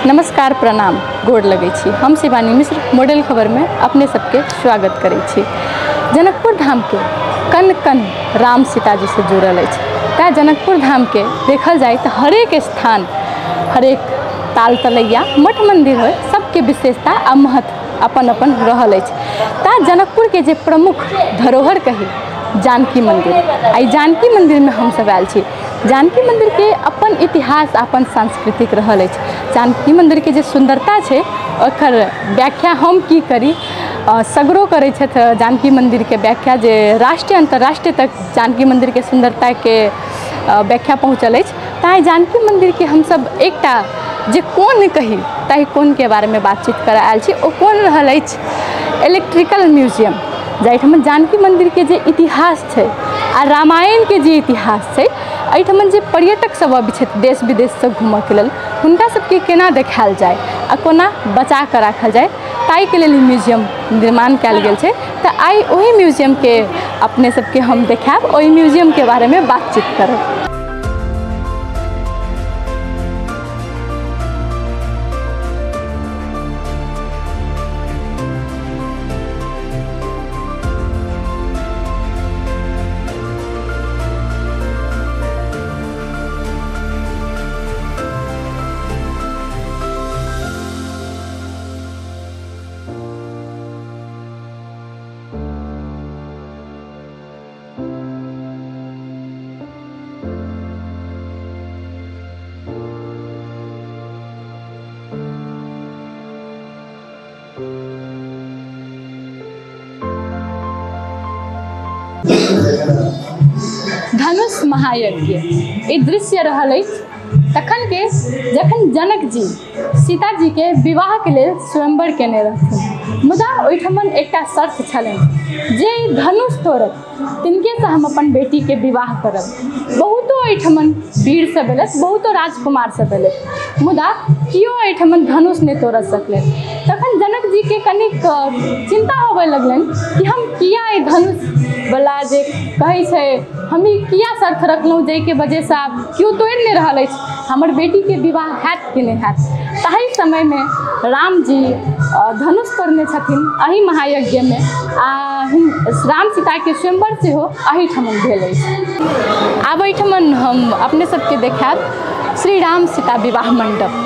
नमस्कार, प्रणाम, गोर लगै छी। हम शिवानी मिश्र मॉडल खबर में अपने सबके स्वागत करै छी। जनकपुर धाम के कन कन राम सीताजी से जुड़ल अछि। तैं जनकपुर धाम के देखल जाय तो हरेक स्थान, हरेक ताल तलैया, मठ मंदिर हो, सबके विशेषता आ महत्व अपन अपन रहल अछि। तैं जनकपुर के जे प्रमुख धरोहर कही जानकी मंदिर, आई जानकी मंदिर में हम सब आयल छी। जानकी मंदिर के अपन इतिहास, अपन सांस्कृतिक रहल अछि। जानकी मंदिर के जे सुंदरता छै ओकर व्याख्या हम की करी, सगरो करै छथि जानकी मंदिर के व्याख्या, जे राष्ट्रीय अंतर्राष्ट्रीय तक जानकी मंदिर के सुंदरता के व्याख्या पहुँचल अछि। तैं जानकी मंदिर के हमसब एकटा जे कोन कही ताहि कोन के बारे में बातचीत करऽ आयल छी। ओ कोन रहल अछि इलेक्ट्रिकल म्यूजियम, जाहिठाम जानकी मंदिर के जे इतिहास छै आ रामायण के जे इतिहास छै, एहिठाम जे पर्यटक सब अबै छथि देश विदेशसँ घूमऽके लेल, हुनका सबके केना देखायल जाय आ कोना बचा कऽ राखल जाय, ताहिके लेल ई म्यूजियम निर्माण कयल गेल छै। तऽ आइ ओहि म्यूजियमके अपने सबके हम देखायब, ओहि म्यूजियमके बारेमे बातचीत करब। धनुष महायज्ञ ई दृश्य रहल अछि तखन के जखन जनक जी सीता जी के विवाह के लेल स्वयंवर केने रहथिन। मुदा ओहिठमन एकटा शर्त छलनि जे ई धनुष तोड़त तिनकेसँ हम अपन बेटी के विवाह करब। बहुतो एहिठमन वीर सब भेलथि, बहुतो राजकुमार सब भेलथि, मुदा केओ एहिठमन धनुष नहि तोड़ सकलनि। तखन जनक जी के कनिक चिंता होबय लगलनि कि हम किया ई धनुष वाला जे कहै छै हम ई किया शर्त रखलहुँ जाहिके वजहसँ आब केओ तोड़ि नहि रहल अछि, हमर बेटीके विवाह हैत कि नहि हैत। ताहि समयमे रामजी धनुष तोड़ने छथिन एहि महायज्ञमे आ राम सीताके स्वयंवर सेहो एहिठमन भेल अछि। आब एहिठमन हम अपने सबके देखायब श्री राम सीता विवाह मंडप।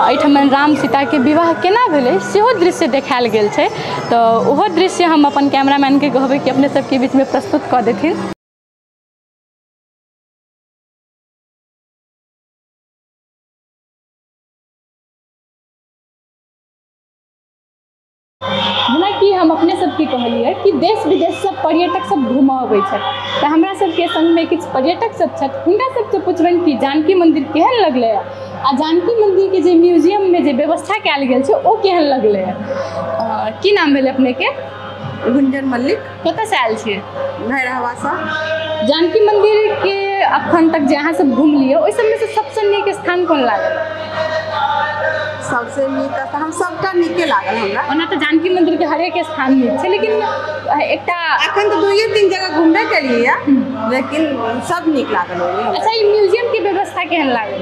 एहिठमन राम सीताके विवाह केना भेलै सेहो दृश्य देखायल गेल छै, तऽ ओहो दृश्य हम अपन कैमरामैनके कहबै कि अपने सबके बीचमे प्रस्तुत कऽ देथिन। जेनाकि हम अपने सबके कहलियै कि देश विदेशसँ पर्यटक सब घूमऽ अबै छथि, तऽ हमरा सबके संगमे किछु पर्यटक सब छथि, हुनका सबसँ पुछबनि कि जानकी मंदिर केहन लगलै आ जानकी मंदिरके जे म्यूजियममे जे व्यवस्था कयल गेल छै ओ केहन लगलै। की नाम भेलै अपनेके? गुंजन मल्लिक। कतऽसँ आयल छियै? भैरहवासँ। जानकी मंदिरके अखन तक जे अहाँ सब घुमलियै ओहि सबमे से सबसँ नीक स्थान कोन लागल? सबसे नीक तऽ हम सबटा नीके लागल हमरा। ओना तऽ जानकी मंदिर के हरेक स्थान नीक छै, लेकिन एकटा अखन तऽ 2-3 जगह घूमबे केलियै लेकिन सब नीक लागल। अच्छा, ई म्यूजियम के व्यवस्था केहन लागल?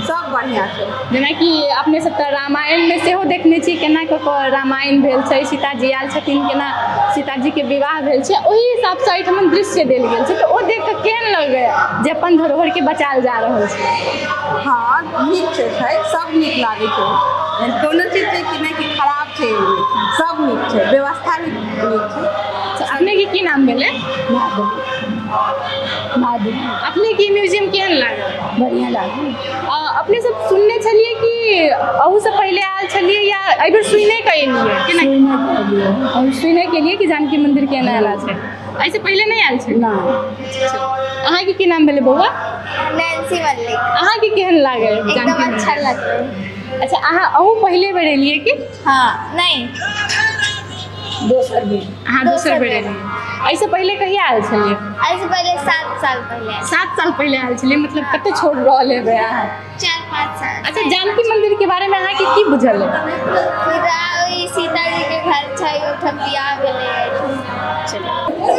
सब बढ़िया छै। जेनाकि अपने सब तऽ रामायण में सेहो देखने छी केना कऽ कऽ रामायण भेल छै, सीताजी आयल छथिन, केना सीताजी के विवाह भेल छै, ओहि हिसाबसँ एहिठाम दृश्य देल गेल छै, तऽ ओ देख कऽ केहन लगैए जे अपन धरोहर के बचायल जा रहल छै? हाँ, नीक छै, सब नीक लागै छै, कोनो चीज छै कि नहि कि खराब छै, सब नीक छै, व्यवस्था भी नीक छै। अपने के की नाम भेलै? माधुरी। अपने के म्यूजियम केहन लागल? बढ़िया लागल। अपने सब सुनने छलियै कि अहूसँ पहिले आयल छलियै या एहिबेर सुने के एलियै? केना सुने के एलियै कि जानकी मंदिर केना आयल छै? एहिसँ पहिले नहि आयल छै? अहाँके की नाम भेलै बौआ? नैन्सी मल्लिक। अहाँके केहन लागल? एकदम अच्छा लागल। अच्छा, अहाँ अहूँ पहिले बेर एलियै कि? हाँ, नहीं, दोसर बेर। अहाँ दोसर बेर एलियै। एहिसँ पहिले कहिया आयल छलियै? एहिसँ पहिले 7 साल पहिले। 7 साल पहिले आयल छलियै, मतलब कते छोट रहल हेबै अहाँ? 4-5 साल। अच्छा, जानकी मंदिर के बारे में अहाँके की बुझल है? सीताजी के घर छै, ओहिठाम बियाह भेलै।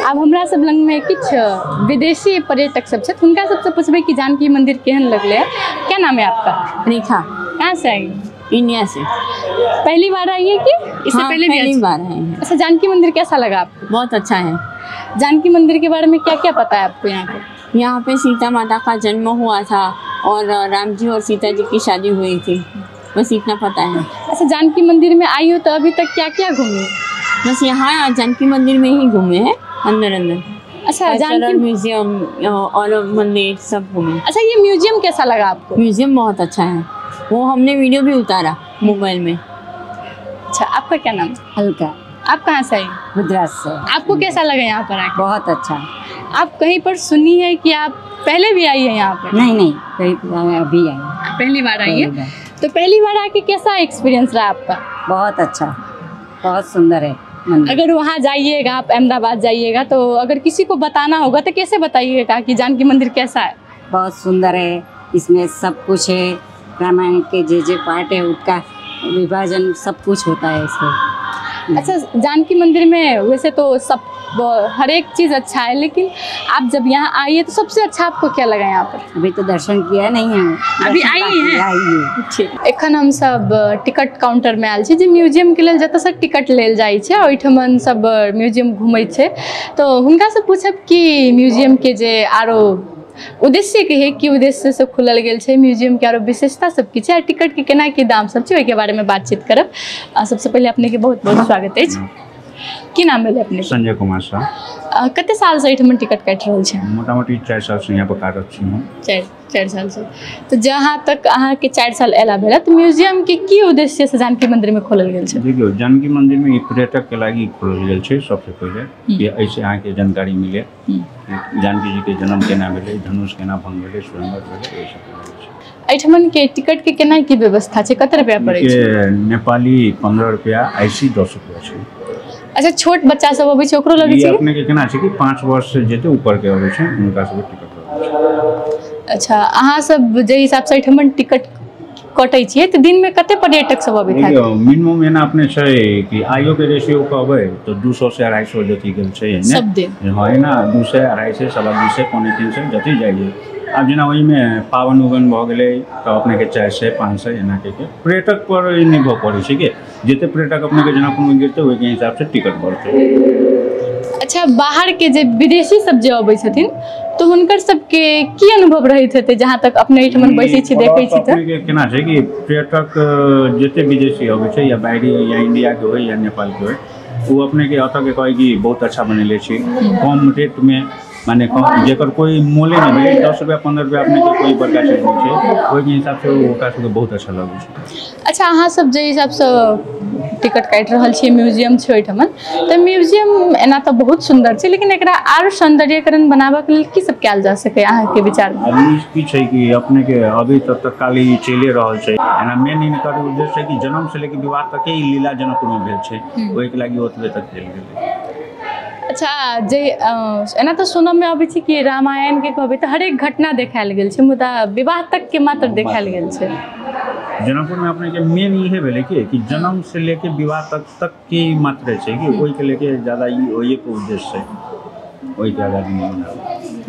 आब हमरा सब लगमे किछु विदेशी पर्यटक सब छथि, हुनका सबसँ पुछबै कि जानकी मंदिर केहन लगलै। क्या नाम है आपका? रेखा। कहाँ से आई? इंडिया से। पहली बार आई है कि इससे हाँ, पहले भी? पहली बार आए हैं। अच्छा, जानकी मंदिर कैसा लगा आपको? बहुत अच्छा है। जानकी मंदिर के बारे में क्या क्या पता है आपको यहाँ पे? यहाँ पे सीता माता का जन्म हुआ था और राम जी और सीता जी की शादी हुई थी, बस इतना पता है। अच्छा, जानकी मंदिर में आई हो तो अभी तक क्या क्या घूमे? बस यहाँ जानकी मंदिर में ही घूमे हैं, अंदर अंदर। अच्छा, जानकी म्यूजियम और मंदिर सब घूमे। अच्छा, ये म्यूजियम कैसा लगा आपको? म्यूजियम बहुत अच्छा है, वो हमने वीडियो भी उतारा मोबाइल में। अच्छा, आपका क्या नाम? हल्का। आप कहाँ से आई? गुजरात से। आपको कैसा लगा यहाँ पर आके? बहुत अच्छा। आप कहीं पर सुनी है कि आप पहले भी आई है यहाँ पर? नहीं नहीं, कहीं अभी आई। पहली बार आई है, तो पहली बार आके कैसा एक्सपीरियंस रहा आपका? बहुत अच्छा, बहुत सुंदर है मंदिर। अगर वहाँ जाइएगा आप, अहमदाबाद जाइएगा, तो अगर किसी को बताना होगा तो कैसे बताइएगा कि जानकी मंदिर कैसा है? बहुत सुंदर है, इसमें सब कुछ है, रामायण के जे जे पार्ट है उसका विभाजन सब कुछ होता है इसमें। अच्छा, जानकी मंदिर में वैसे तो सब हर एक चीज़ अच्छा है, लेकिन आप जब यहाँ आई है तो सबसे अच्छा आपको क्या लगा यहाँ पर? अभी तो दर्शन किया नहीं है, अभी आई है। ठीक, एखन हम सब टिकट काउंटर में आयल छी जे म्यूजियम के लेल जतऽसँ टिकट लेल जाइ छै, ओहिठमन सब म्यूजियम घुमै छै, तो हुनकासँ पूछब कि म्यूजियम के जे आरो उद्देश्य के है, की उद्देश्य से खुलल गेल छै म्यूजियम के, आरो विशेषता सब की छै, आ टिकट के केना की दाम सब छै, ओहिके बारे में बातचीत करब। सबसे पहिले अपने के बहुत बहुत स्वागत अछि। की नाम भेलै अपने? संजय कुमार शाह। कते साल से एहिठमन टिकट काटि रहल छै? मोटामोटी 4 साल से यहाँ पर काटत छी हम। 4 साल से। तो जहाँ तक अहाँके 4 साल अयला भेल, तऽ म्यूजियम के की उद्देश्य से जानकी मंदिर में खोलल गेल छै? देखियौ, जानकी मंदिर में पर्यटक के लागि खोलल गेल छै। सबसे पहिले कि एहिसे अहाँके जानकारी मिले जानकी जी के जन्म केना भेलै, धनुष केना भंग भेलै, स्वयंवर भेलै, एहि सब। एहिठमन के टिकट के केना की व्यवस्था छै, कते रुपया पड़ै छै? नेपाली 15 रुपया, आईसी 10 रुपया छै। अच्छा, छोट बच्चा सब अबै छै ओकरो लगै छै? अपने के केना छै कि 5 वर्ष से जते ऊपर के अबै छै हुनका सबके टिकट लगै छै। अच्छा, अहाँ सब जे हिसाब से एहिठमन टिकट कटै छियै तऽ दिन में कते पर्यटक सब अबैत हैत? मिनिमम एना अपने छै कि आइयो के रेशियो कहबै तऽ 200 से 250 जति गेल छै सब दिन। हाँ, एना 200, 250, 225, 275 जति जाइए। आब जेना ओहिमे पावन उगन भऽ गेलै तऽ अपनेके 400, 500 एना के पर्यटक पर निर्भर पड़ै छै कि जते पर्यटक अपनेके जेना कोनो गिरतै ओहिके हिसाबसँ टिकट बढ़तै। अच्छा, बाहर के जे विदेशी सब जे अबै छथिन तऽ हुनकर सबके की अनुभव रहैत हेतै जहाँ तक अपने एहिठमन बैसै छी देखै छी तऽ? अपनेके केना छै कि पर्यटक जते विदेशी अबै छै या बाहरी या इंडियाके होइ या नेपालके होइ, ओ अपनेके एतऽके कहै कि बहुत अच्छा बनेले छी, कम रेटमे, माने जकर कोई मोले नहीं भेलै, 10 रुपया 15 रुपया अपनेके कोई बड़का चीज नहीं छै, ओहिके हिसाबसँ ओकरा सबके बहुत अच्छा लगै छै। अच्छा, अहाँ सब जे हिसाबसँ टिकट काटि रहल छियै, म्यूजियम छै ओहिठमन, तऽ म्यूजियम एना तऽ बहुत सुन्दर छै, लेकिन एकरा आर सौंदर्यकरण बनाबऽके लेल की सब कयल जा सकै अहाँके विचारमे? अभी की छै कि अपनेके अभी तक तत्काल ई चलिए रहल छै। एना मेन हिनकर उद्देश्य छै कि जन्म से लेके विवाह तक ई लीला जनकपुरमे भेल छै, ओहिके लागि ओतबे तक चलि गेलै। अच्छा, जे एना तऽ सुनऽमे अबै छै कि रामायणके कहबै तऽ हरेक घटना देखायल गेल छै, मुदा विवाह तकके मात्र देखायल गेल छै। जनकपुरमे अपनेके मेन इहे भेलै कि जन्म से लेके विवाह तक तक के मात्र छै कि ओहिके लेके ज्यादा ई ओहिके उद्देश्य छै, ओहिके आगाँ नहि।